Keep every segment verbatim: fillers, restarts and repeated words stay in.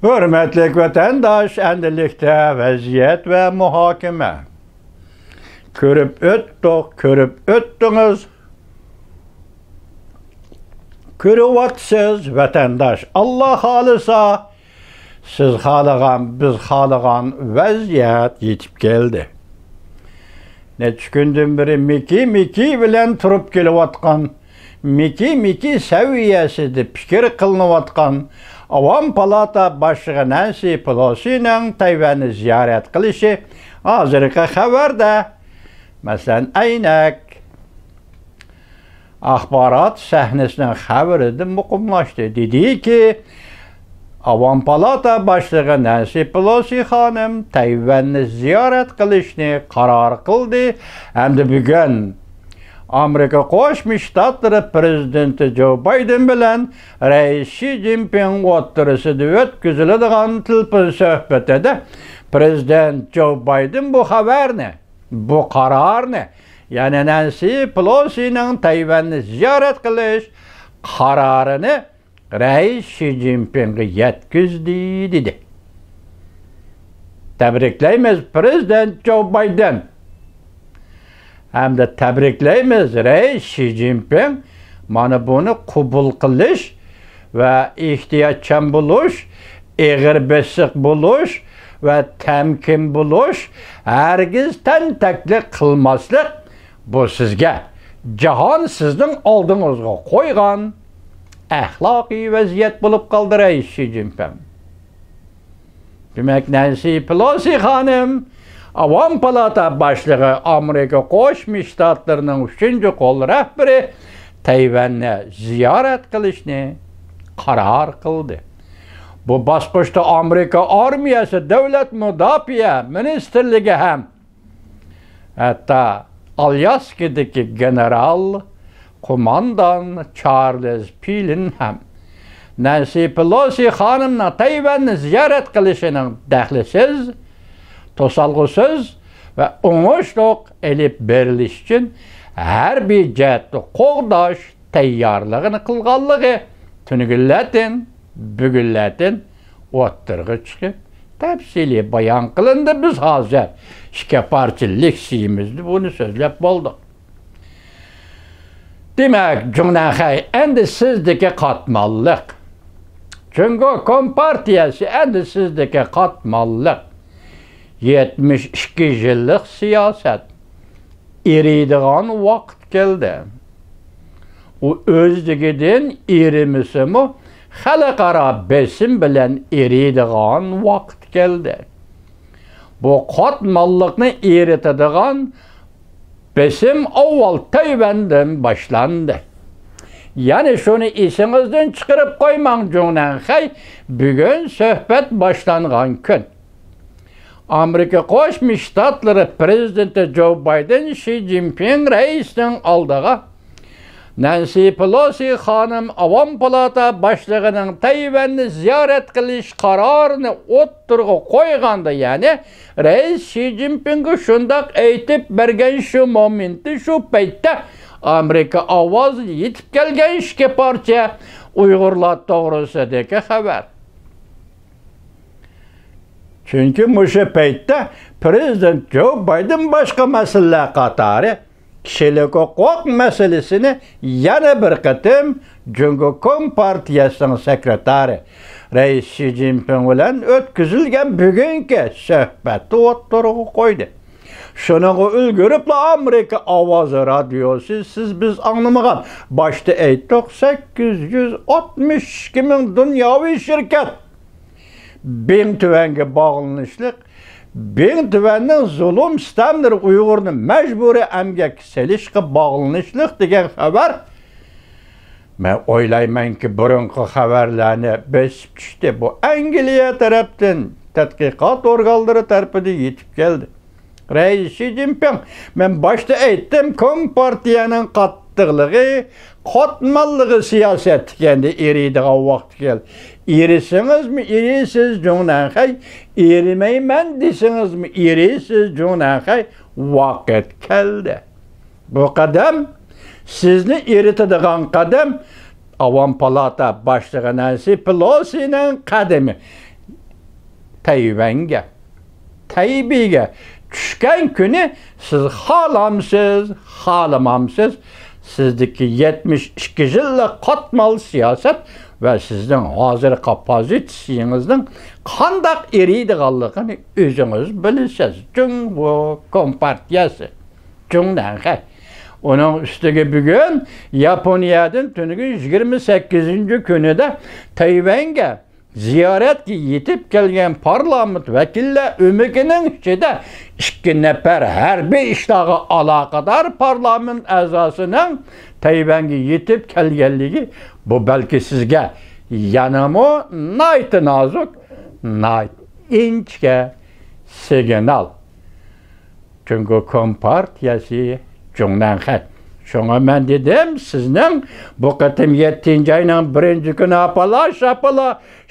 ھۆرمەتلىك ۋەتەنداش، ئەندىلىكتە ۋەزىيەت ۋە مۇھاكىمە. كۆرۈپ ئۆتتۇق، كۆرۈپ ئۆتتىڭىز. كۆرۈۋاتىسىز، ۋەتەنداش. ئاللا خالىسا، سىز خالىغان، بىز خالىغان ۋەزىيەت يېتىپ كەلدى. نەچچە كۈندىن بېرى مىكى، مىكى بىلەن تۇرۇپ كېلىۋاتقان، مىكى، مىكى سەۋىيەسىدە پىكىر قىلىنىۋاتقان ئاۋام پالاتا باشلىقى نەنسى پېلوسىنىڭ تەيۋەننى زىيارەت قىلىشى ھازىرقى خەۋەردە، مەسىلەن، ئەينەك ئاخبارات سەھنىسىنىڭ خەۋىرىدە مۇقىملاشتى. دېدىكى، ئاۋام پالاتا باشلىقى نەنسى پېلوسى خانىم تەيۋەننى زىيارەت قىلىشنى قارار قىلدى ھەمدە بۈگۈن ئامېرىكا قوشما شتاتلىرى پىرېزىدېنتى جو بايدېن بىلەن رەئىس شى جىنپىڭ ئوتتۇرىسىدا ئۆتكۈزۈلىدىغان تېلېفون سۆھبىتىدە پىرېزىدېنت جو بايدېن بۇ خەۋەرنى، بۇ قارارنى، يەنى نەنسى پېلوسىنىڭ تەيۋەننى زىيارەت قىلىش قارارىنى رەئىس شى جىنپىڭغا يەتكۈزدى، دېدى. تەبرىكلەيمىز، پىرېزىدېنت جو بايدېن. ھەمدە تەبرىكلەيمىز، رەئىس شى جىنپىڭ مانا بۇنى قوبۇل قىلىش ۋە ئېھتىياتچان بولۇش، ئېغىر بېسىق بولۇش ۋە تەمكىن بولۇش، ھەرگىز تەنتەكلىك قىلماسلىق، بۇ سىزگە، جاھان سىزنىڭ ئالدىڭىزغا قويغان ئەخلاقىي ۋەزىيەت بولۇپ قالدى، رەئىس شى جىنپىڭ. دېمەك، نەنسى پېلوسى خانىم، ئاۋام پالاتا باشلىقى، ئامېرىكا قوشما شتاتلىرىنىڭ ئۈچىنچى قول رەھبىرى تەيۋەننى زىيارەت قىلىشنى قارار قىلدى. بۇ باسقۇچتا ئامېرىكا ئارمىيەسى دۆلەت مۇداپىئە مىنىستىرلىكى ھەم ھەتتا ئالياسكىدىكى گېنېرال قوماندان چارلىز پىلىن ھەم نەنسى پېلوسى خانىمنىڭ تەيۋەننى زىيارەت قىلىشىنىڭ دەخلىسىز، توسالغۇسىز ۋە ئوڭۇشلۇق ئېلىپ بېرىلىشى ئۈچۈن ھەربىي جەھەتتە قوغداش تەييارلىقىنى قىلغانلىقى تۈنۈگۈنلەتىن، بۈگۈنلەتىن ئوتتۇرىغا چىقىپ، تەپسىلىي بايان قىلىندى. بىز ھازىر ئىككى پارچە لېكسىيىمىزدە بۇنى سۆزلەپ بولدۇق. دېمەك، جۇڭنەنخەي ئەندى سىزدىكى قاتماللىق. جۇڭگو كومپارتىيەسى ئەندى سىزدىكى قاتماللىق. يەتمىش ئىككى يىللىق سىياسەت. ئېرىيدىغان ۋاقىت كەلدى. ئۇ ئۆزلۈكىدىن ئېرىمىسىمۇ، خەلقئارا بېسىم بىلەن ئېرىيدىغان ۋاقىت كەلدى. بۇ قاتماللىقنى ئېرىتىدىغان بېسىم ئاۋۋال تەيۋەندىن باشلاندى. يەنە شۇنى ئېسىڭىزدىن چىقىرىپ قويماڭ، جۇڭنەنخەي، بۈگۈن سۆھبەت باشلانغان كۈن. ئامېرىكا قوشما شتاتلىرى پىرېزىدېنتى جو بايدېن شى جىنپىڭ رەئىسنىڭ ئالدىغا نەنسى پېلوسى خانىم ئاۋام پالاتا باشلىقىنىڭ تەيۋەننى زىيارەت قىلىش قارارىنى ئوتتۇرىغا قويغاندا، يەنى رەئىس شى جىنپىڭغا شۇنداق ئېيتىپ بەرگەن شۇ مومېنتتا، شۇ پەيتتە ئامېرىكا ئاۋازى يېتىپ كەلگەن ئىككى پارچە ئۇيغۇرلار توغرىسىدىكى خەۋەر. چۈنكى مۇشۇ پەيتتە پىرېزىدېنت جو بايدېن باشقا مەسىلىلەر قاتارى كىشىلىك ھوقۇق مەسىلىسىنى يەنە بىر قېتىم جۇڭگو كومپارتىيەسىنىڭ سېكرېتارى رەئىس شى جىنپىڭ بىلەن ئۆتكۈزۈلگەن بۈگۈنكى سۆھبەتتە ئوتتۇرىغا قويدى. شۇنىڭغا ئۈلگۈرۈپلا ئامېرىكا ئاۋازى رادىيوسى، سىز بىز ئاڭلىمىغان، باشتا ئېيتتۇق، سەككىز يۈز ئاتمىش ئىككى مىڭ دۇنياۋى شىركەت بىڭ تۈەنگە باغلىنىشلىق، بىڭ تۈەننىڭ زۇلۇم سىتەملىرى ئۇيغۇرنى مەجبۇرىي ئەمگەككە سېلىشقا باغلىنىشلىق دېگەن خەۋەر، مەن ئويلايمەنكى، بۇرۇنقى خەۋەرلەرنى بېسىپ چۈشتى. بۇ ئەنگلىيە تەرەپتىن، تەتقىقات ئورگانلىرى تەرىپىدىن يېتىپ كەلدى. رەئىس شى جىنپىڭ، مەن باشتا ئېيتتىم، كومپارتىيەنىڭ قاتتىقلىقى، قاتماللىقى سىياسەتتە ئىكەندە، ئېرىيدىغان ۋاقتى كەلدى. ئېرىسىڭىزمۇ ئېرىسىز، جۇڭنەنخەي، ئېرىمەيمەن دېسىڭىزمۇ ئېرىسىز، جۇڭنەنخەي، ۋاقىت كەلدى. بۇ قەدەم، سىزنى ئېرىتىدىغان قەدەم، ئاۋام پالاتا باشلىقى نەنسى پېلوسىنىڭ قەدىمى. تەيۋەنگە، تەيبېيگە چۈشكەن كۈنى سىز خالامسىز، خالىمامسىز، سىزدىكى يەتمىش ئىككى يىللىق قاتمال سىياسەت ۋە سىزنىڭ ھازىرقى پوزىتسىيىڭىزنىڭ قانداق ئېرىيدىغانلىقىنى ئۆزىڭىز بىلىسىز. جۇڭگو كومپارتىيەسى، جۇڭنەنخەي. ئۇنىڭ ئۈستىگە بۈگۈن ياپونىيەدىن تۈنۈگۈن يىگىرمە سەككىزىنچى كۈنىدە تەيۋەنگە زىيارەتكە يېتىپ كەلگەن پارلامېنت ۋەكىللەر ئۆمىكىنىڭ ئىچىدە ئىككى نەپەر ھەربىي ئىشلارغا ئالاقىدار پارلامېنت ئەزاسىنىڭ تەيۋەنگە يېتىپ كەلگەنلىكى، بۇ بەلكى سىزگە يەنىمۇ ناھايىتى نازۇك، ناھايىتى ئىنچىكە سىگنال. جۇڭگو كومپارتىيەسى، جۇڭنەنخەي. شۇڭا مەن دېدىم، سىزنىڭ بۇ قېتىم يەتتىنچى ئاينىڭ بىرىنچى كۈنى ئاپىلا شاپىلا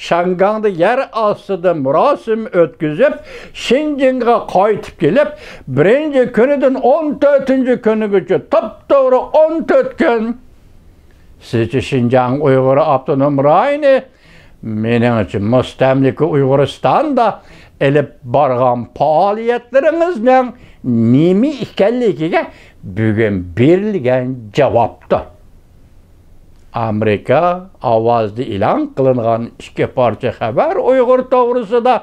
شياڭگاڭدا يەر ئاستىدا مۇراسىم ئۆتكۈزۈپ، شىنجىڭغا قايتىپ كېلىپ، بىرىنچى كۈنىدىن ئون تۆتىنچى كۈنىگىچە توپتوغرا ئون تۆت كۈن سىزچە شىنجاڭ ئۇيغۇر ئاپتونوم رايونى، مېنىڭچە مۇستەملىكە ئۇيغۇرىستاندا ئېلىپ بارغان پائالىيەتلىرىڭىزنىڭ نېمە ئىكەنلىكىگە بۈگۈن بېرىلگەن جاۋابتۇر. ئامېرىكا ئاۋازىدا ئېلان قىلىنغان ئىككى پارچە خەۋەر ئۇيغۇر توغرىسىدا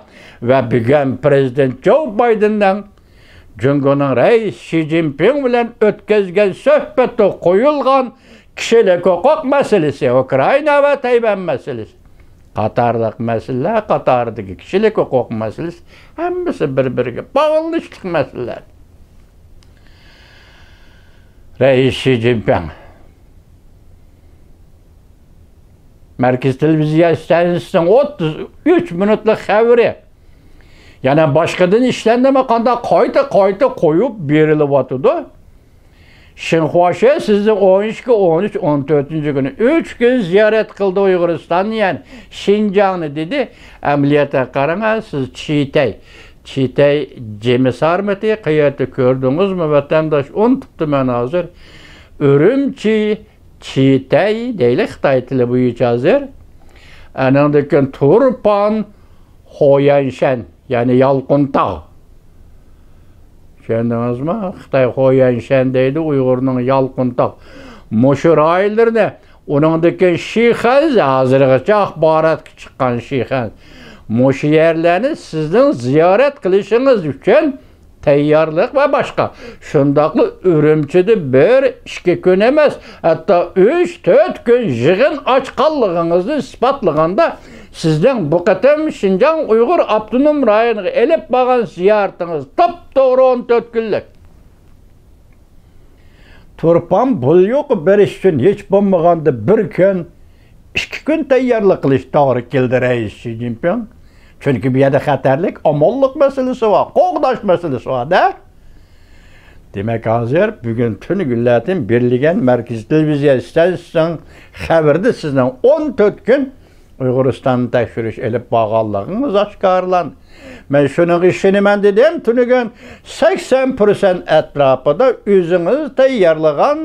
ۋە بۈگۈن پىرېزىدېنت جو بايدېننىڭ جۇڭگونىڭ رەئىسى شى جىنپىڭ بىلەن ئۆتكۈزگەن سۆھبەتتە قويۇلغان كىشىلىك ھوقۇق مەسىلىسى، ئۇكرائىنا ۋە تەيۋەن مەسىلىسى قاتارلىق مەسىلىلەر قاتارىدىكى كىشىلىك ھوقۇق مەسىلىسى ھەممىسى بىر-بىرىگە باغلىنىشلىق مەسىلىلەر. رەئىس شى جىنپىڭ مەركىزىي تېلېۋىزىيە ئىستانسىسىنىڭ ئوتتۇز ئۈچ مىنۇتلۇق خەۋىرى يەنە باشقىدىن ئىشلەندىمۇ قانداق قايتا-قايتا قويۇپ بېرىلىۋاتىدۇ. شىنخۇا شې سىزنى ئون ئىككى، ئون ئۈچ، ئون تۆتىنچى كۈنى ئۈچ كۈن زىيارەت قىلدى ئۇيغۇرىستاننى، يەنى شىنجاڭنى دېدى. ئەمەلىيەتتە قاراڭا، سىز چىتەي، چىتەي جىمى سارمىتى قەيەردە كۆردىڭىزمۇ، ۋەتەنداش؟ ئۇنتۇپتىمەن ھازىر. ئۈرۈمچى، چىتەي دەيلى خىتاي تىلى بويىچە ھازىر. ئانىڭدىن كېيىن تۇرپان، خويەنشەن، يەنى يالقۇنتاغ. چۈشەندىڭىزمۇ؟ خىتاي خويەنشەن دەيدۇ، ئۇيغۇرنىڭ يالقۇنتاغ. مۇشۇ رايونلىرىنى، ئۇنىڭدىن كېيىن شىخەنزە، ھازىرغىچە ئاخباراتقا چىققان شىخەنزە. مۇشۇ يەرلەرنى سىزنىڭ زىيارەت قىلىشىڭىز ئۈچۈن تەييارلىق ۋە باشقا. شۇنداقلا ئۈرۈمچىدە بىر، ئىككى كۈن ئەمەس، ھەتتا ئۈچ، تۆت كۈن يىغىن ئاچقانلىقىڭىزنى ئىسپاتلىغاندا، سىزنىڭ بۇ قېتىم شىنجاڭ ئۇيغۇر ئاپتونوم رايونىغا ئېلىپ بارغان زىيارىتىڭىز توپتوغرا ئون تۆت كۈنلۈك. تۇرپان بۇليۇقى بېرىش ئۈچۈن ھېچ بولمىغاندا بىر كۈن، ئىككى كۈن تەييارلىق قىلىش توغرا كېلدى، رەئىس شى جىنپىڭ. چۈنكى بۇ يەردە خەتەرلىك ئامانلىق مەسىلىسى بار، قوغداش مەسىلىسى بار-دە. دېمەك، ھازىر بۈگۈن تۈنۈگۈنلەردىن بېرىلگەن مەركىزىي تېلېۋىزىيە ئىستانسىسىنىڭ خەۋىرىدە سىزنىڭ ئون تۆت كۈن ئۇيغۇرىستاندا تەكشۈرۈش ئېلىپ بارغانلىقىڭىز ئاشكارىلاندى. مەن شۇنىڭغا ئىشىنىمەن دېدىم، تۈنۈگۈن سەكسەن پىرسەنت ئەتراپىدا ئۆزىڭىز تەييارلىغان،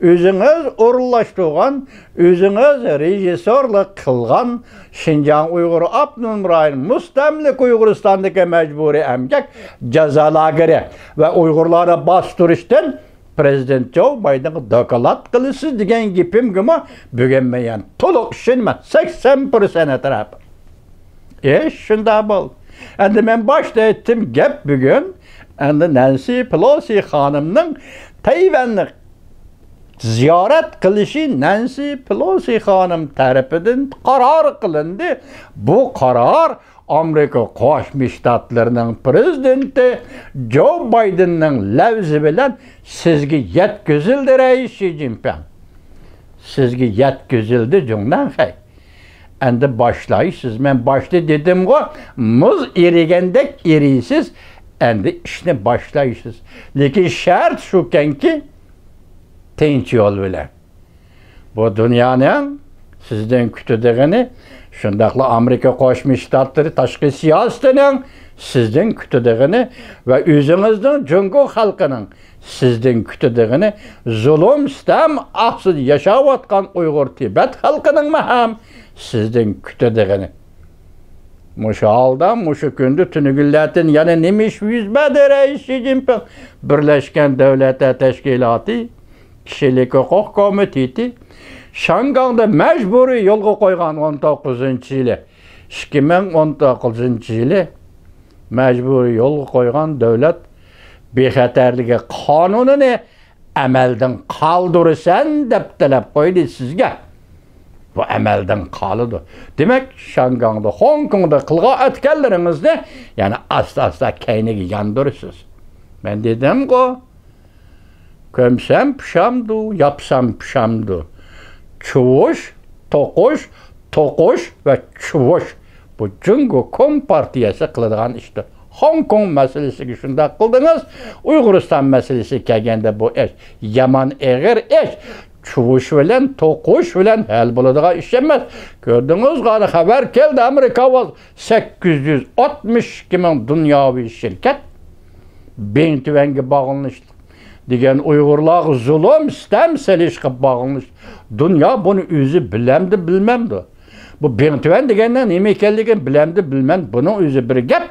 ئۆزىڭىز ئورۇنلاشتۇرغان، ئۆزىڭىز رېژىسسورلۇق قىلغان شىنجاڭ ئۇيغۇر ئاپتونوم رايون مۇستەملىكە ئۇيغۇرىستاندىكى مەجبۇرىي ئەمگەك جازا لاگېرى ۋە ئۇيغۇرلارنى باستۇرۇشتىن پىرېزىدېنت جو بايدېنغا دوكلات قىلىسىز دېگەن گېپىمگىمۇ بۈگۈن مەن يەنە تولۇق ئىشىنىمەن. سەكسەن پىرسەنت ئەتراپى. ئىش شۇنداق بولدى. ئەمدى مەن باشتا ئېيتتىم، گەپ بۈگۈن ئەمدى نەنسى پېلوسى خانىمنىڭ تەيۋەننى زىيارەت قىلىشى، نەنسى پېلوسى خانىم تەرىپىدىن قارار قىلىندى. بۇ قارار ئامېرىكا قوشما شتاتلىرىنىڭ پىرېزىدېنتى جو بايدېننىڭ لەۋزى بىلەن سىزگە يەتكۈزۈلدى، رەئىس شى جىنپىڭ. سىزگە يەتكۈزۈلدى، جۇڭنەنخەي. ئەمدى باشلايسىز. مەن باشتا دېدىمغۇ، مۇز ئېرىگەندەك ئېرىيسىز. ئەمدى ئىشنى باشلايسىز. لېكىن شەرت شۇكەنكى، تىنچ يول بىلەن. بۇ دۇنيانىڭ سىزدىن كۈتىدىغىنى، شۇنداقلا ئامېرىكا قوشما شتاتلىرى تاشقى سىياسىتىنىڭ سىزدىن كۈتىدىغىنى ۋە ئۆزىڭىزنىڭ جۇڭگو خەلقىنىڭ سىزدىن كۈتىدىغىنى، زۇلۇم، سىتەم ئاستىدا ياشاۋاتقان ئۇيغۇر تىبەت خەلقىنىڭمۇ ھەم سىزدىن كۈتىدىغىنى. مۇشۇ ھالدا مۇشۇ كۈندە تۈنۈگۈنلەتىن يەنە نېمە ئىش يۈز بەردى رەئىس شى جىنپىڭ؟ بىرلەشكەن دۆلەتلەر تەشكىلاتى كىشىلىك ھوقۇق كومىتېتى شياڭگاڭدا مەجبۇرىي يولغا قويغان ئون توققۇزىنچى يىلى، ئىككى مىڭ ئون توققۇزىنچى يىلى مەجبۇرىي يولغا قويغان دۆلەت بىخەتەرلىكى قانۇنىنى ئەمەلدىن قالدۇرىسەن دەپ تەلەپ قويدى سىزگە. بۇ ئەمەلدىن قالىدۇ. دېمەك، شياڭگاڭدا، خوڭكوڭدا قىلغان ئەتكەنلىرىڭىزنى يەنە ئاستا-ئاستا كەينىگە ياندۇرىسىز. مەن دېدىمغۇ، كۆمسەم پۇشامدۇ، ياپسام پۇشامدۇ. چۇۋۇش، توقۇش، توقۇش ۋە چۇۋۇش. بۇ جۇڭگو كومپارتىيەسى قىلىدىغان ئىشتۇر. خوڭكوڭ مەسىلىسىگە شۇنداق قىلدىڭىز، ئۇيغۇرىستان مەسىلىسىگە كەلگەندە بۇ ئىش يامان ئېغىر ئىش. چۇۋۇش بىلەن، توقۇش بىلەن ھەل بولىدىغان ئىش ئەمەس. كۆردىڭىزغۇ، خەۋەر كەلدى، ئامېرىكا سەككىز يۈز ئاتمىش ئىككى مىڭ دۇنياۋى شىركەت بىڭتۈەنگە باغلىنىشلىق دېگەن ئۇيغۇرلارغا زۇلۇم، سىتەم سېلىشقا باغلىنىش. دۇنيا بۇنى ئۆزى بىلەمدۇ، بىلمەمدۇ؟ بۇ بىڭتۈەن دېگەننىڭ نېمە ئىكەنلىكىنى بىلەمدۇ، بىلمەم، بۇنىڭ ئۆزى بىر گەپ.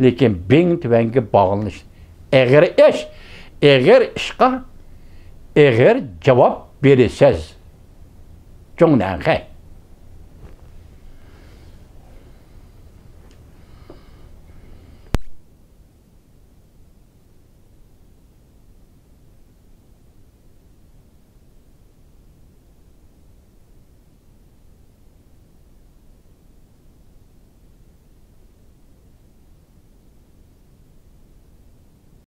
لېكىن بىڭتۈەنگە باغلىنىش ئېغىر ئىش، ئېغىر ئىشقا ئېغىر جاۋاب بېرىسىز. جۇڭنەنخەي.